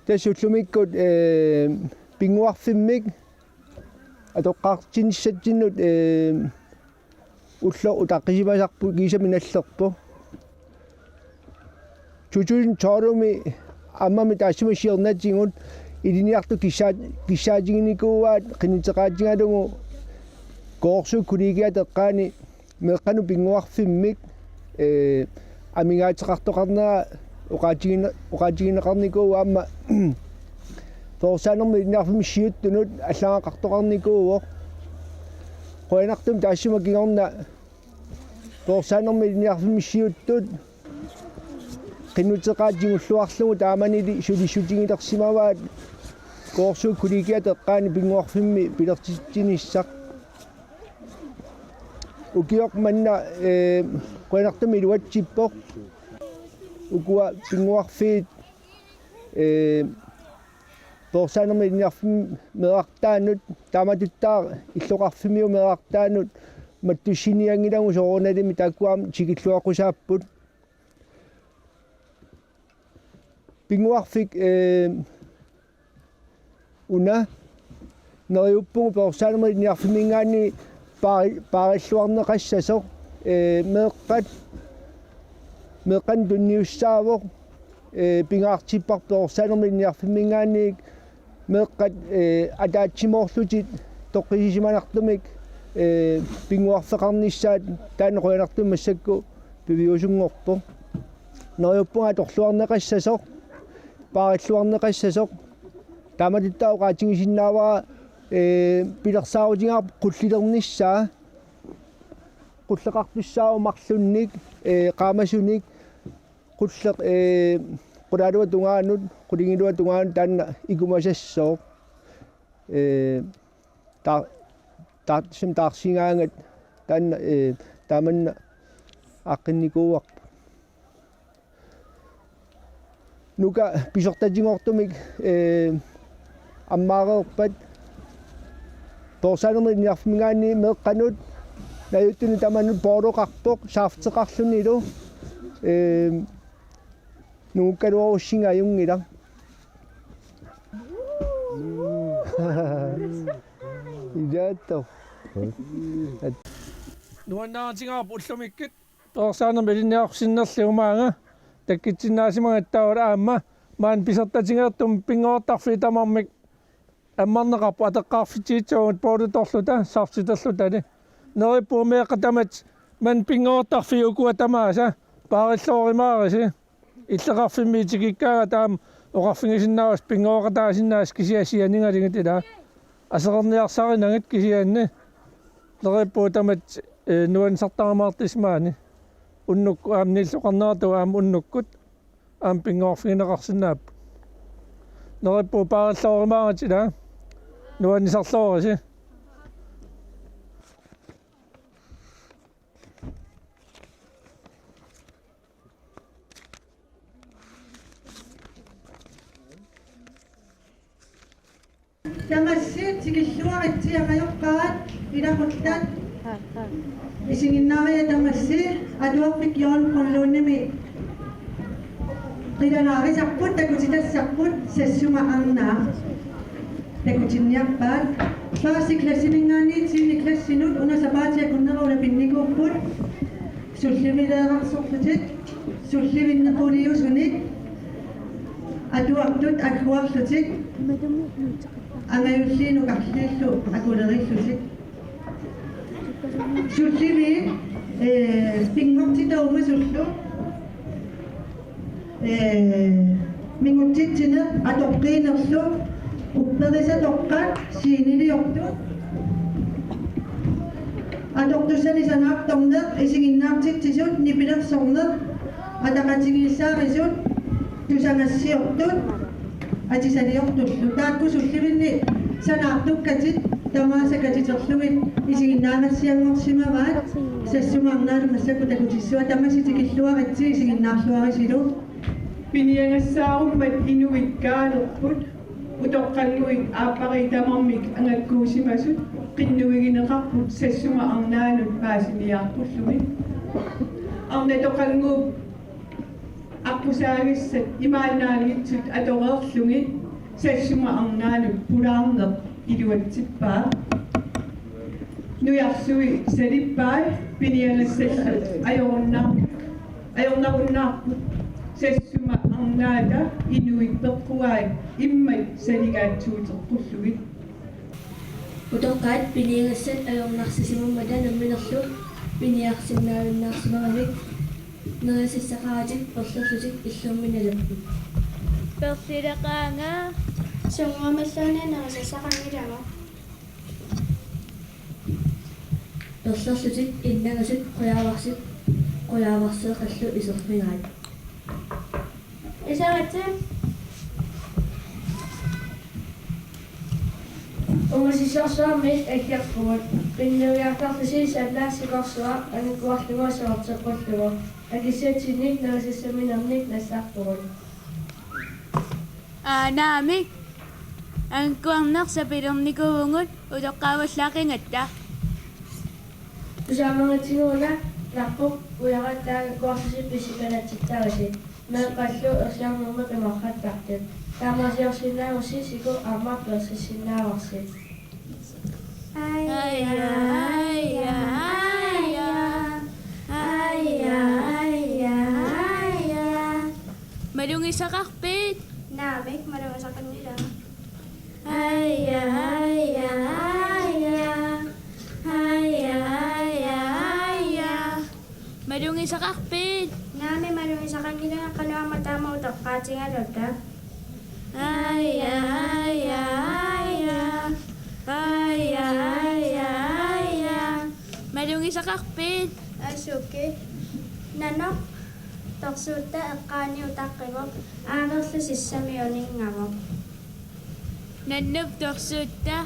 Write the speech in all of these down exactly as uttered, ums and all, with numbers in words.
Tassa ullumikkut, ee, pinnguarfimmik atoqqaartitsinissatsinnut, ee, ulloq utaqqisimasarput kiisami nallerpoq. To tusind tolv-imi aammami taassuma siornatigut ilinniartut kissaa-, kissaatiginikuuaat qinnuteqaatigalugu Koorsuup kollegiap eqqaani meeqqanut pinnguarfimmik, ee, amigaateqartoqarnera oqaatigine-, oqaatigineqarnikuuvoq aamma perorsaanermut ilinniarfimmi siuttunut allagaqartoqarnikuuvoq. Qujanartumik taassuma kingorna perorsaanermut ilinniarfimmi siuttut qinnuteqaat tigulluarlugu taamanili sulissutigilersimavaat Koorsuup kollegiap eqqaani pinnguarfimmi pilertitsinissaq. Ukioq manna, ee, qujanartumik iluatsippoq. Ukua pinnguarfiit, ee, perorsaanermut ilinniarfimmi meerartaannut, taamatuttaaq illoqarfimmiut meerartaannut mattussinianngilagut soorunalimi taakkua aamma tikilluaqqusaapput. Pinnguarfik, ee, una neriuppugut perorsaanermut ilinniarfimminngaanniit paari-, paarilluarneqassasoq, ee, meeqqat, meeqqanut tunniussaavoq, ee, pingaartipparput perorsaanermut ilinniarfimminngaanniit meeqqat, ee, ataatsimoorlutik toqqissisimanartumik, ee, pinnguarfeqarnissaat, taanna qujanartumik massakkut piviusunngorpoq. Neriuppunga atorluarneqassasoq, paarilluarneqassasoq. Taamatuttaaq oqaatigisinnaavara, ee, pilersaarutigaarput qullilernissaa. Qulleqartussaavoq marlunnik, ee, qaamasunik, qulleq, ee, qulaaluat tungaanut, qulingiluat tungaanut taanna ikumasassooq. Ee, ta-, ta-, sim taarsigaangat taanna, ee, taamanna aaqqinnikuuarput. Nuka pisortatigoortumik, ee, ammaareerpat perorsaanermut ilinniarfimminngaanniit meeqqanut najuuttunut tamanut pooloqarpoq saafteqarlunilu, ee, nungukkaluarussinga ajunngilaq. Ilaattoq. Nuannaarutigaarput ullumikkut perorsaanermik ilinniarsinnerlugu maanga takkutsinnaasimagatsigit aamma maani pisortatigoortumik pinnguartarfiit tamarmik ammarneqarput atoqqaarfitsigutsigu poolutorluta saafteqarlutali. Neriuppunga meeqqat tamaasa maani pinnguartarfiit ukua tamaasa paarilluarumaarisi. Illoqarfimmi tikikkaangat aamma oqarfigisinnaavasi pinnguaqataasinnaasut kisianni sianigalugit ilaa. Aserorniarsarinagit kisianni. Neriuppunga tamaasa, ee, nuannisartarumaartusi maani. Unnukkut aamma nilluqarnertut aamma unnukkut aamma pinnguarfigineqarsinnaapput. Neriuppunga paarilluarumaarisi ilaa. Nuannisarluarisi. Tamassi tikilluaritsi angajoqqaat ilaquttat. Isiginnaariarsi tamassi atuarfik Jørgen Brønlundimi qilalaarisarput takutitassarput Sassuma Arnaa. Takutinniarpaat. Første klassiminngaanniit tiende klassinut una sapaatip akunnera una pinnikuupput. Sullivileerarsorlutik, sullivinnequliusunik, atuartut agguarlutik, angajulliit nukarliillu akulerillutik. Sulliviit, ee, pinngortitaumasullu, ee, mingutsitsineq atoqqiinerlu upperisatoqqat sceneliortut. Atortussanik sanaartorneq, isiginnaartitsisut, nipilersorneq, ataqatigiissaarisut, tusagassiortut, atisaliortullu. Taakku sullivinni sanaartukkatit tamaasa katiterlugit isiginnaagassianngorsimavaat. Sassuma Arnaalu massakkut takutissuat tamassi tikilluaritsi isiginnaarluarisilu. Piniagassaarummat inuit kaalerput, utoqqannguit aappariit tamarmik angakkuusimasut qinnuigineqarput Sassuma Arnaanut paasiniaartullugit. Arnatoqannguup Aqqusaagassat imaannaanngitsut atoreerlugit Sassuma Arnaanut pulaarneq iluatsippaa. Nujarsui salippai piniagassallu ajorunnar-, ajornarunnaarput Sassuma Arnaata inuit peqquaat immat saligaatsuuteqqullugit. Utoqqaat piniagassat ajornarsisimammata namminerlu piniarsinnaajunnaarsimagamik nerisassaqaratik perlerlutik illermi naleqqupput. Perleqaanga. Sunngooraluunniit nerisassaqanngilagut. Perlerlutik innagasut Qujaavarsip Qujaavarsip qallu iserfigaat. Isagatsi. Ungasissorsuarmik aggerpugut. Pinniartarlusi sannaasikorsua angakkuarlugu aserorteqqullugu. Akissatsinnik nerisassaminernik nassarpugut. Aa, naamik. Angakkuarneq sapilernikuuvugut utoqqaavallaaqqigatta. Tusaamagatsigu una, Narpuk, ujarat taanna angakkuarlusi pissikalatsittaasi. Meeqqallu ersiarnermik qimarrattartut. Taamaasiorsinnaagussi siku aamma peersissinnaavarsi. Aja, aja, aja. Aja, aja, aja. Malugisaqarpit? Naamik, malugisaqanngilanga. Aja, aja, aja. Aja, aja, aja. Malugisaqarpit? Naamik, malugisaqanngilanga, qanoq aamma taama utoqqaatigaluta. Aja, aja, aja. Aja, aja, aja. Malugisaqarpit? Asuki. Nanoq torsuutta eqqaani utaqqivoq, aaverlu sissami uninngavoq. Nannup torsuutta.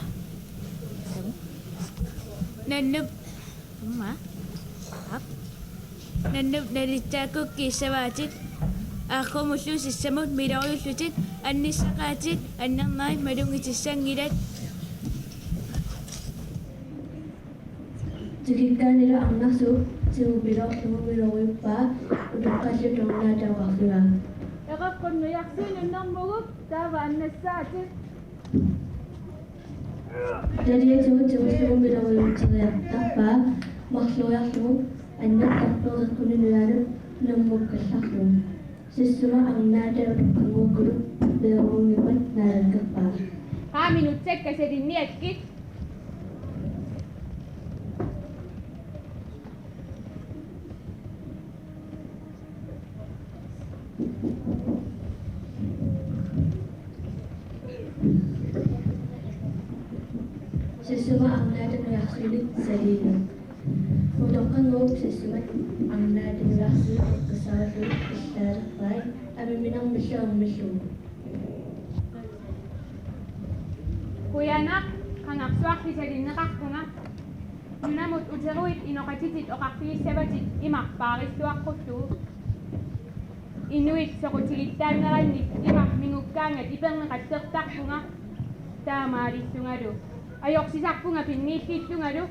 Nannup. Aamma. Aap. Nannup nalitsaakkukkiissavaatit. Aaqqumullu sissamut miloriullutit annissaqaatit, annernarit malugitissanngilat. Tikikkaanilu Arnarsuup tigupiloorlugu miloriuppaa, utoqqallu Tornaata oqarfigaa: Eqeqqut nujarsui nunnermuguk, taava annassaatit. Taliatigut tigullugu miloriuteriartarpaa, marloriarlugu annertarpoq Eqeqquni nujaanut nermukkallarlugu. Sassuma Arnaata utoqqannguakkulu peeruunngimmat naalakkerpaa. Qaa, minutsakka salinniakkit. Sassuma Arnaata nujarsuinik saliineq. Utoqqannguup Sassuma Arnaata nujarsuit eqqissarlugit illaalerpai amiminermillu ermillugu. Qujanaq, qangarsuarli salinneqarpunga. Nunamut uteruit inoqatitit oqarfigissavatit imaq paarilluaqqullugu. Inuit soqutigittaannerannik imaq mingukkaangat iperneqalertarpunga, taamaalillungalu. Ajorsisarpunga pinniillillungalu.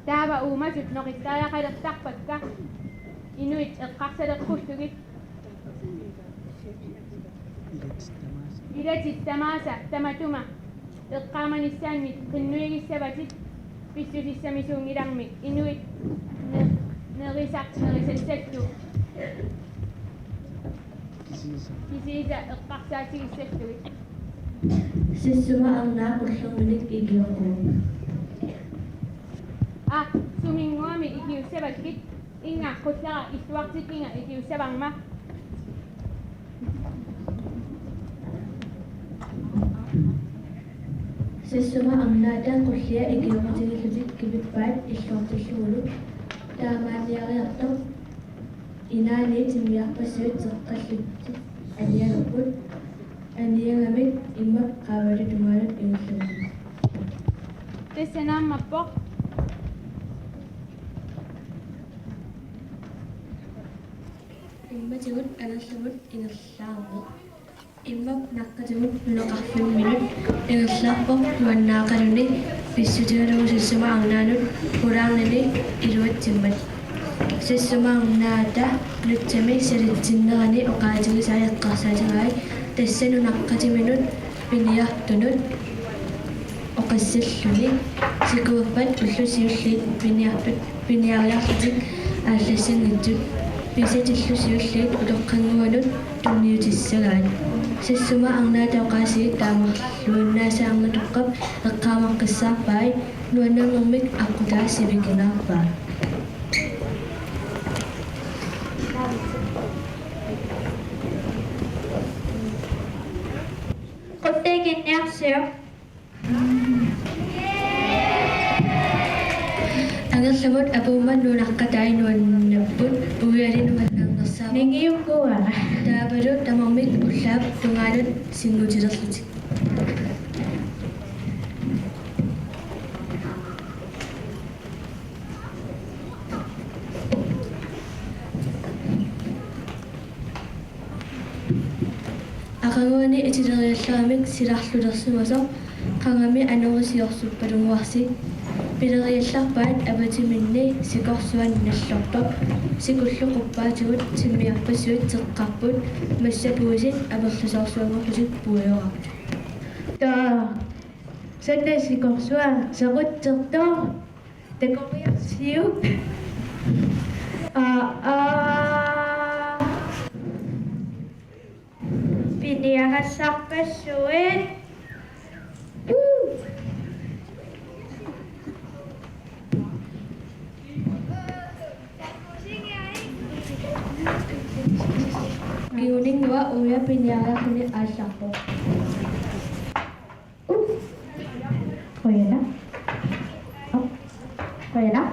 Taava uumasut noqissariaqalertarpakka inuit eqqarsaleqqullugit. Ilatit tamaasa tamatuma eqqaamanissaannik qinnuigissavatit pissusissamisuunngilarmi inuit ne-, nerisaq nerisassallu. Kisiisa eqqarsaatigissallugit. Sassuma Arnaaq ullorminik ikiorpugut. Aa, suminnguamik ikiussavakkit? Inga, qulleraq illuartikkiga ikiussavarma. Sassuma Arnaata qullia ikioqatigiillutik kivippaat illuartillugulu. Taamaanniariartoq inaanni timmiarpassuit seqqallutik anialerput. Aniagamik immap qaavali tungaanut ingerlavoq. Tassa naammagivoq. Immatigut angerlamut ingerlaarpoq. Immap naqqatigut nunaqarfimminut ingerlaarpoq nuannaaqaluni pissutigalugu Sassuma Arnaanut pulaarnini iluatsimmat. Sassuma Arnaata nutsami salitsinnerani oqaatigisai eqqarsaatigai, tassa nunaqqatiminut piniartunut oqassalluni sikuerpat ullut siulliit piniartut piniariarlutik aallassanngitsut pisatillu siulliit utoqqannguanut tunniutissagaat. Sassuma Arnaata oqaasii taamarluinnaasa Arnatoqqap eqqaamaqqissaarpai, nuannernermik aqqutaa sivikinaarpaa. Quttekinniarsiuk. Angerlamut apuummat nunaqqatai nuannapput, uiali nuannernersaavoq. Ningiukkua. Taavalu tamarmik ullaap tungaanut sinngutilerlutik. Aqaguani itileriallaramik silarlulersimasoq qangami anorisiorsuppalunguarsi. Pileriallarpaat avatiminni sikorsuaq nallortoq. Sikullu quppaatigut timmiarpassuit teqqarput, massapuisit amerlasoorsuanngorlutik puiorarput. Taa, sanna sikorsuaq sequtsertoq. Takoriarsiuk. Aa, aa. Piniagassarpassuit. Uu. Kinguninnguaq uiap piniariarluni aallarpoq. Qujanaq. Qujanaq.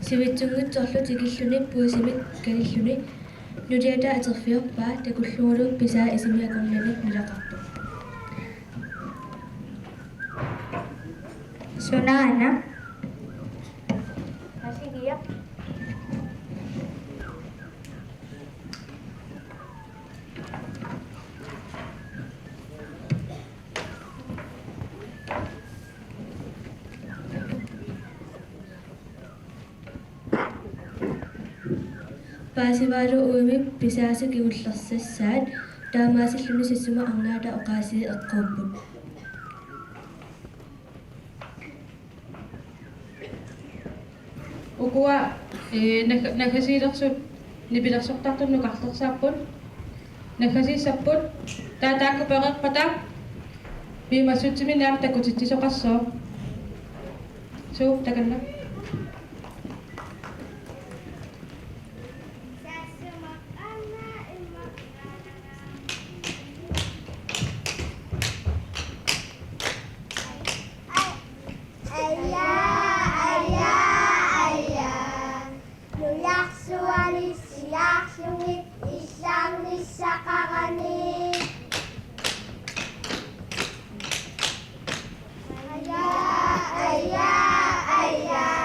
Sivitsunngitsorlu tikilluni puisimik kanilluni nuliata atorfiorpaa takullugulu pisaa isimi akornanni nilaqarpoq. Sunaana. Asigiaq. Paasivaalu uimi pisaasa kingullersassaat, taamaasilluni Sassuma Arnaata oqaasii eqquupput. Ukua, ee, nag-, naggasiilersut nipilersortartut nukarlersaapput. Naggasiissapput, taava taakku pereerpata piumassutsiminnik aamma takutitsisoqassooq. Suu, takanna. Aja, aja, aja. Nujarsuani siaarlugit illarnissaqarani. Aja, aja, aja.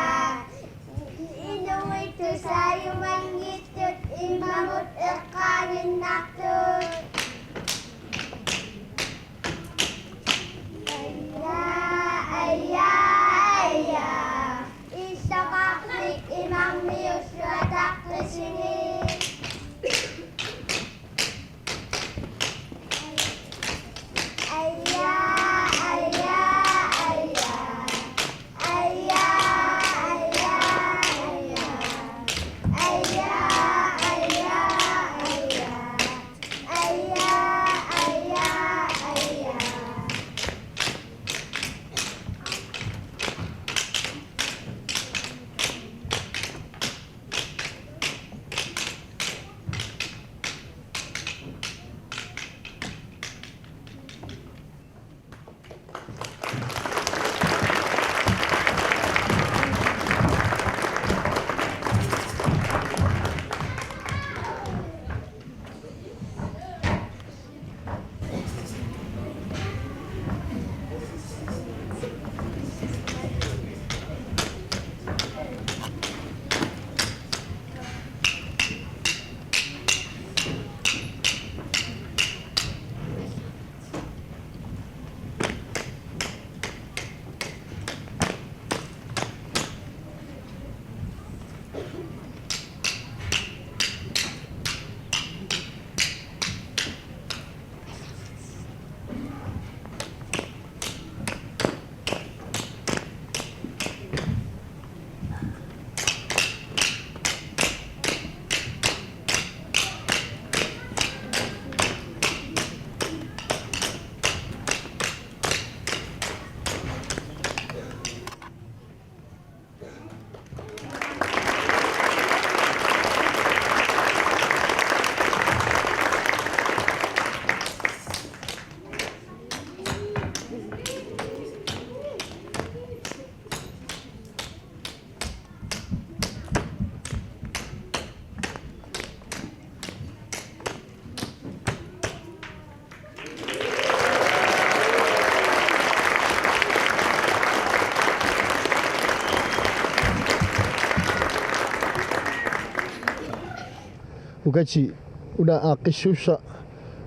Ukati una aaqqissuussaq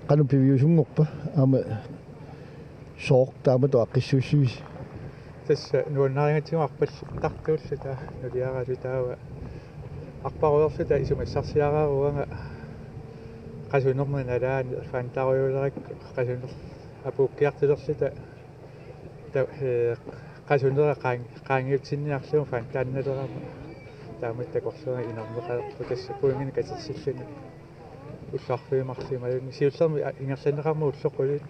qanoq piviusunngorpa, aamma sooq taamatut aaqqissuussivisi? Tassa nuannarigatsigu arpallattartuulluta nuliaralu, taava arparujoorluta isumassarsiaraara uanga qasunerma nalaani fantarujulerakku qasuner apuukkiartulerluta ta-, ee, qasunera qaan-, qaangiutsinniarlugu fantaannalerama taamatut takorluugama inerneqalerpoq, tassa pointinik katersilluni ullut arfiit marluk imaluunniit siullermik a-, ingerlanneqarmat ullut qulit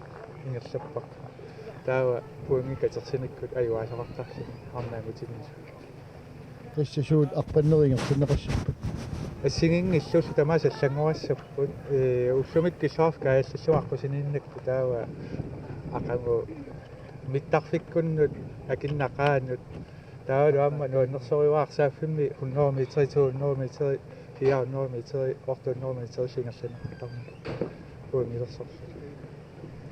ingerlappara. Taava pointinik katersinikkut ajugaasaqartarluni arnat angutinnisut. Tassa suut arpanneri ingerlanneqassappat? Assigiinngillat, ullut tamaasa allanngorassapput. Ee, ullumikkut illoqarfik kaajallallugu aqqusiniinnakkut, taava aqagu mittarfikkunnut, akinnaqaanut. Taavalu aamma nuannersorivara arsaaffimmi hundrede meter, to hundrede meter, fire hundrede meter, otte hundrede meter ingerlanneqartarmat pointilersorluta.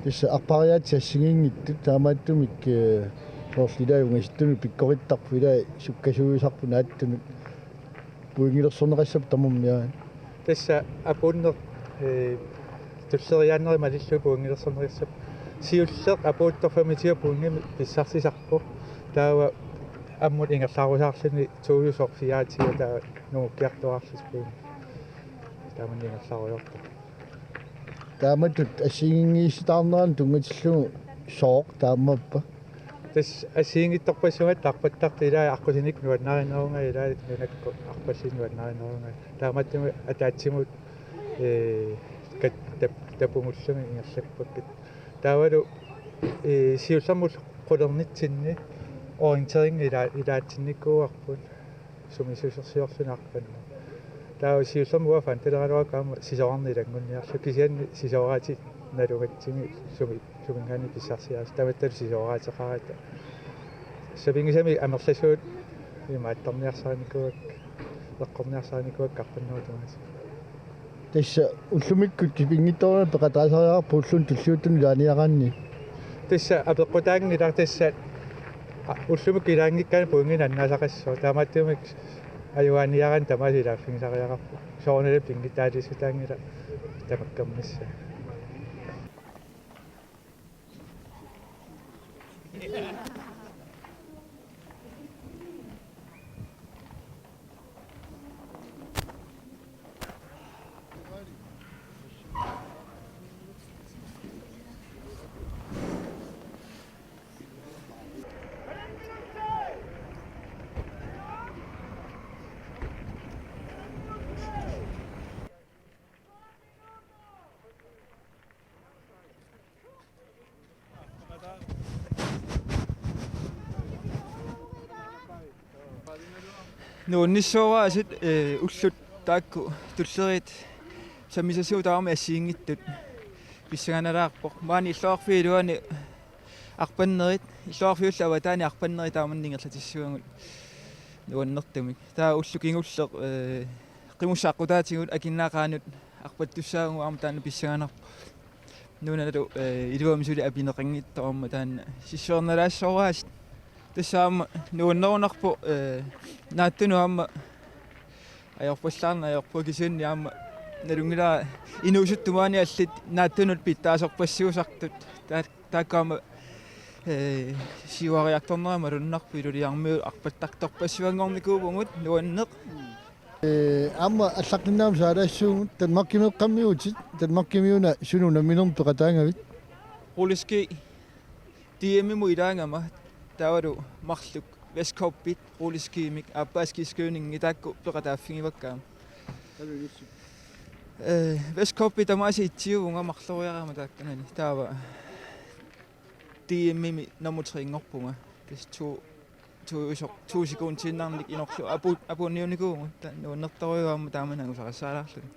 Tassa arpariaatsit assigiinngitsut, taamaattumik, ee, soorlu ilaa ungasittunut pikkorittarput, ilaa sukkasuuisarput naattunut, pointilersorneqassappat tamarmik? Tassa apuunneq, ee, tulleriiaannerit malillugu pointilersorneqassappat. Siulleq apuuttoq femogtyve pointimik pissarsisarpoq. Taava ammut ingerlarusaarluni tojusoq fireogtyve, taava nungukkiartuaarluta pointit. Taamani ingerlarujoortoq. Taamatut assigiinngisitaarnerannut tunngatillugu sooq taamaappa? Tassa assigiinngitsorpassuugatta arpattartut, ilaa aqqusinikkut nuannarinerunga, ilaa nunakkut arpallit nuannarinerunga. Taamaattumik ataatsimut, ee, kat-, tap-, tapungullugit ingerlappakkit. Taavalu, ee, siullermik qulequtitsinni orientering ila-, ilaatsinnikuuarput. Sumiissusersiorluni arpanneq. Taava siullermik uanga fantaleraluakka aamma sisorarneq ilanngunniarlugu, kisianni sisoraatit nalugatsigit sumi-, suminngaanniit pissarsiarisarput, tamattalu sisoraateqarata. Sapinngisamik amerlasuut imaattarniarsarinikuuakka, eqqorniarsarinikuuakka arpannerup tamaasa. Tassa ullumikkut kipinngitsoorani peqataasariaqarpa ulluni tulliuttuni ilaaniaraanni? Tassa apeqqutaanngilaq, tassa, a, ullumikkut ilaanngikkaanni pointinik annaasaqassaaq, taamaattumik ajugaaniaraanni tamaasa ilaaffigisariaqarpoq. Soorunalimi pinngitsaaliissutaanngilaq tamakkernissaa. Nuannissooraasit, ee, ullut taakku tulleriit sammisassuup tamarmik assigiinngitsut pissanganalaarpoq. Maani illoqarfiup iluani arpannerit, illoqarfiullu avataani arpannerit taamani ingerlatissuagut nuannertumik. Taava ulloq kingulleq, ee, qimussaqqutaatigut akinnaqaanut arpattussaavugut, aamma taanna pissanganarpoq. Nunalu, ee, iluamik suli apineqanngitsoq, aamma taanna sissuernalaassoraasut. Tassa aamma nuannerunarpoq, ee, naattunut aamma ajorpallaarneq ajorpunga, kisianni aamma nalunngilara inuusuttut maani allat naattunut pitsaasorpassuusartut. Taa-, taakku aamma, ee, siuariartornerat malunnarpoq, iluliarmiut arpattartorpassuanngornikuuvugut, nuanneq. Ee, aamma allaqqinnaamik saalaassuugut, Danmarkimiiqqammiuutit, Danmarkimiuna suna unamminermi peqataagavit? Rulleski D M-imut ilaagama, taavalu marluk Vestcuppit rulleskimik aappaa skiskydningi taakku peqataaffigivakka aamma. Ee, Vestcuppit tamaasa etsiuvunga marloriarama taakkunani, taava D M-imi nummer tre-nngorpunga. Tassa to, to, to sekundiinnarnik inorlu apu-, apuunniunikuuvugut, taanna nuannertorujuuvoq aamma taamani angusaqassaalaarluni.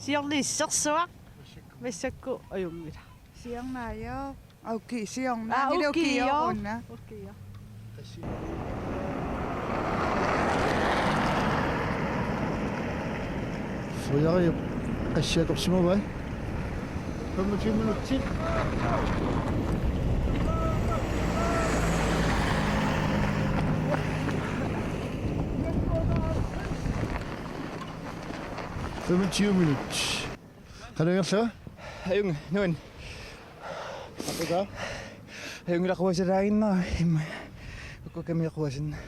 Siorna issersuaq. Massakkut ajunngilaq. Siorna ajo. Auki, siorna. Ah, nilo ukiaq, ukiaq. Una. Ukiaq. Fujariup qassiakorsimavai. Femogtyve minutsit. Femogtyve minut. Qanoq ingerlava? Ajunngilaq, nuann. Apeqqa? Ajunngilaq, quasaraaginnarama imma. Uku kamiaq quasanna.